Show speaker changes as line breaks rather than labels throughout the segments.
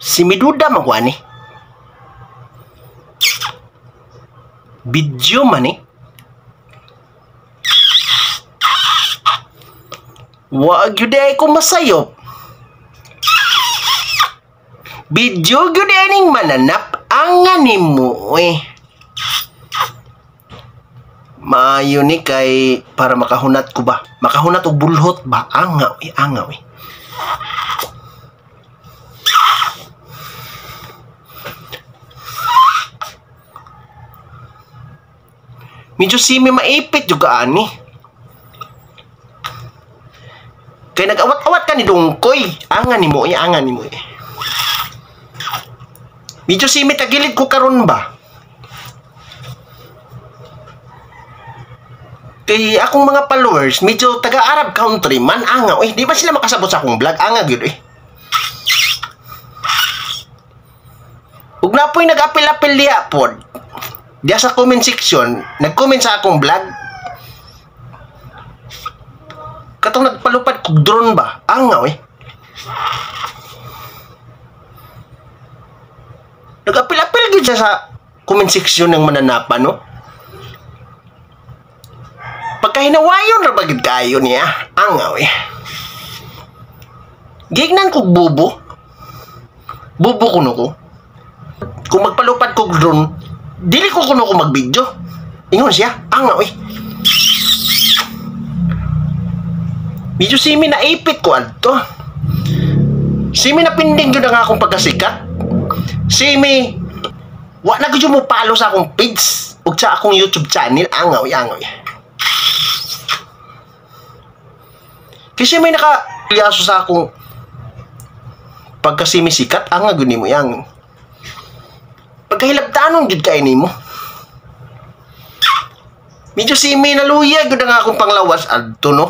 Si Miduda man ko ani. Video man eh. Wa gyud ay ko masayop. Video gyud ay ning mananap ang nimo eh. Maayo ni kay para makahunat ko ba? Makahunat og bulhot ba? Angaw eh, angaw eh. Medyo simi maipit juga ani. Kay nag-awat-awat ka ni Dungkoy. Anga ni mo, eh, anga ni mo eh. Medyo simi tagilid ko karon ba? Kay akong mga followers, medyo taga-Arab country man, anga, eh, di ba sila makasabot sa akong vlog? Anga gyud eh. Ug na po'y nag-apil-apil diya pod. Diya sa comment section, nag-comment sa akong vlog. Katong nagpalupad kog drone ba? Angaw eh. Nag-apil-apil gyud siya sa comment section ng mananapa, no? Pagkahinawayon ra ba gyud kayo niya? Angaw eh. Gignan kog bubo. Bubo kuno ko. Kung magpalupad kog drone, dili ko kuno ko mag-video. Ingon siya, angaw eh. Medyo simi naipit ko adto. Simi napinding gyud ang akong pagkasikat. Simi wa na gyud mo follow sa akong page ug sa akong YouTube channel, angaw eh, angaw eh. Kasi may naka-liaso sa akong pagkasimi sikat, anga gyud nimo yang. Pagkahilabtanon gyud kay nimo. Medyo simi naluya gyud ang akong panglawas adto, no.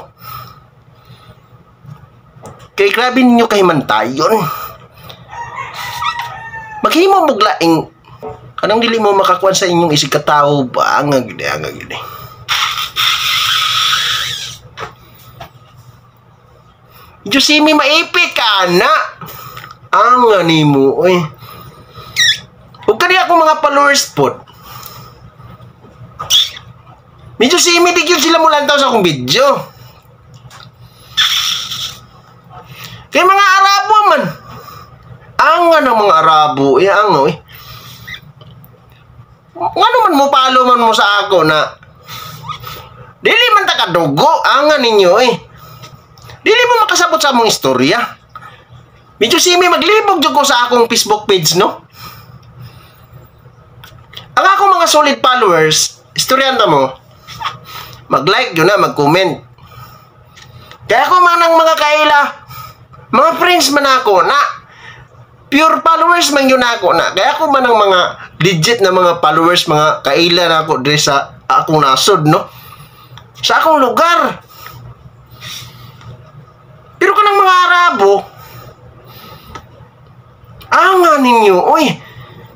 Kay grabe ninyo kahimantayon. Maghimo mo laing kanang dili mo makakuan sa inyong isig katawo ba, anga gyud, anga gyud. Medyo simi maipit ka na. Anga nimo oy. Ug kani akong mga followers pod. Medyo simi di gyud sila mulantaw sa akong video. Kay mga Arabo man. Anga ng mga Arabo, eh anga eh. Ngano man mo follow man mo sa ako na dili man ta kadugo, anga ninyo eh. Dili mo makasabot sa among istorya. Medyo simi maglibog jud ko sa akong Facebook page, no? Ang akong mga solid followers, istoryanta mo, mag-like yun na, mag-comment. Kaya ako man ang mga kaila, mga friends man ako na, pure followers man yun ako na. Kaya ako man ang mga legit na mga followers, mga kaila na ako diri sa akong nasod, no? Sa akong lugar. Pero kanang mga Arabo, anga ninyo, oy.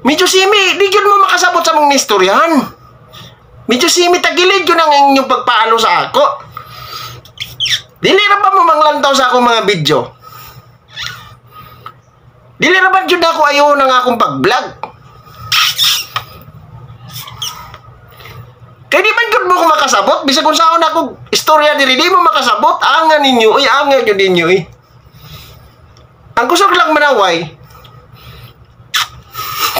Medyo simi, di yun mo makasabot sa mong istoryahan. Medyo simi tagilid yun ang inyong pagpaalo sa ako. Dili ra ba mo manglantaw sa akong mga video? Dili ra ba jud ako ayo ng akong pag-vlog? Kaya di man jud mo ko makasabot, bisag kung saan ako istorya diri di mo makasabot, anga ninyo, oy, anga jud ninyo eh. Ang kusog lang manaway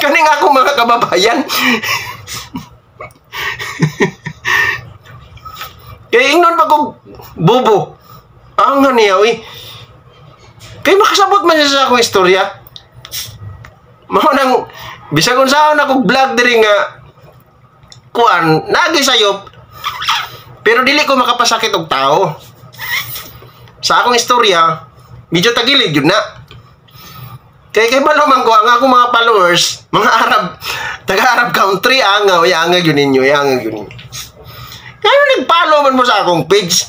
kaning ako mga kababayan. Kaya ingnon pa kong bubo. Anga niya, uy. Kaya makasabot man siya sa akong istorya. Mao nang bisag unsaon akong vlog diri nga kuan nagi sayop, pero dili ko makapasakit og tao. Sa akong istorya, medyo tagilid yun na. Kay kay balo man ko ang akong mga followers, mga Arab, taga-Arab country, angaw, anga yun ninyo, anga yun ninyo. Kaya nag-follow man mo sa akong page.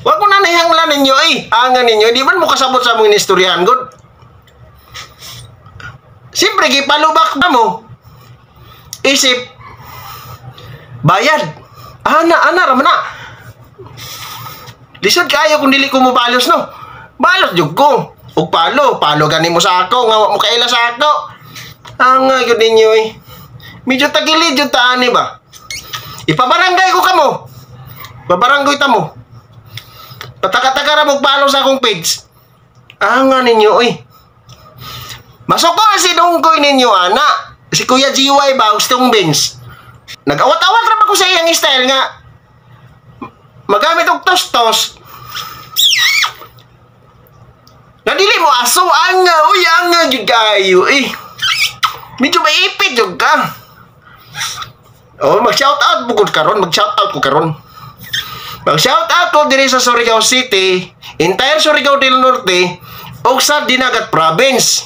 Wag ko na nahihanglan ninyo eh. Anga ninyo, di man mo kasabot sa among inistoryahan, god. Siyempre, gipalo back na mo. Isip, bayad. Ana, ana, ramana. Lisod kayo kung dili ko mo balos, no? Balos, jug ko. Og palo, palo gani mo sa ako nga wa mo kaila sa ako. Anga gyud ninyo eh. Medyo tagilid yung taani ba? Ipabarangay ko kamo. Babarangay ta mo. Pataka-taka ra mo palo sa akong page. Anga ninyo oy. Masuko si Dungkoy ninyo ana. Si Kuya GY ba gustong beans. Nag-awat-awat ra ba ko sa iyang style nga magamit og tostos. Nga dili mo aso anga uy, anga gyud kayo eh. Medyo maipit jud ka. Oh, mag-shout out bukod karon, mag-shout out ko karon. Mag-shout out ko diri sa Surigao City, entire Surigao del Norte ug sa Dinagat Province.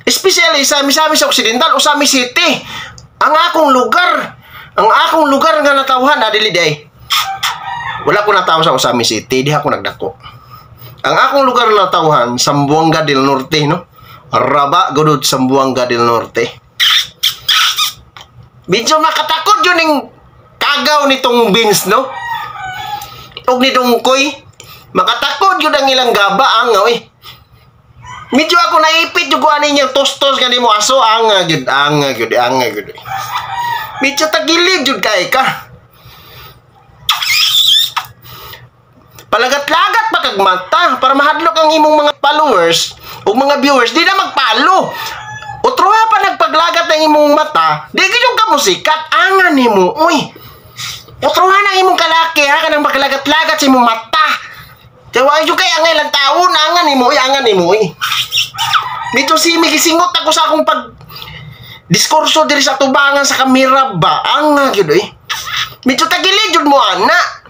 Especially sa Misamis Occidental o sa City. Ang akong lugar nga natawhan na dili day. Wala ko natawo sa Ozamiz City, di ako nagdako. Ang akong lugar na natawhan, Zamboanga del Norte, no? Raba gudod Zamboanga del Norte. Medyo makatakod yun yung kagaw nitong beans, no? Og ni Dungkoy. Makatakod yun ang ilang gaba, ang oy. Medyo ako naipit yung kuha ninyang tostos nga mo aso, anga gyud, anga gyud, anga gyud. Medyo tagilid yun kay ka. Palagat-lagat pa kag mata para mahadlok ang imong mga followers o mga viewers, di na magpalo. Utroha pa nagpaglagat ang imong mata, di gyud ka musikat, anga nimo, uy. Utroha na imong kalaki ha, kanang maglagat-lagat sa imong mata. Kaya wa gyud kay angay lang taon, anga nimo, uy, anga nimo, uy. Medyo simi gisingot ako sa akong pag diskurso diri sa tubangan sa kamera ba, anga gyud uy. Medyo tagilid jud mo ana.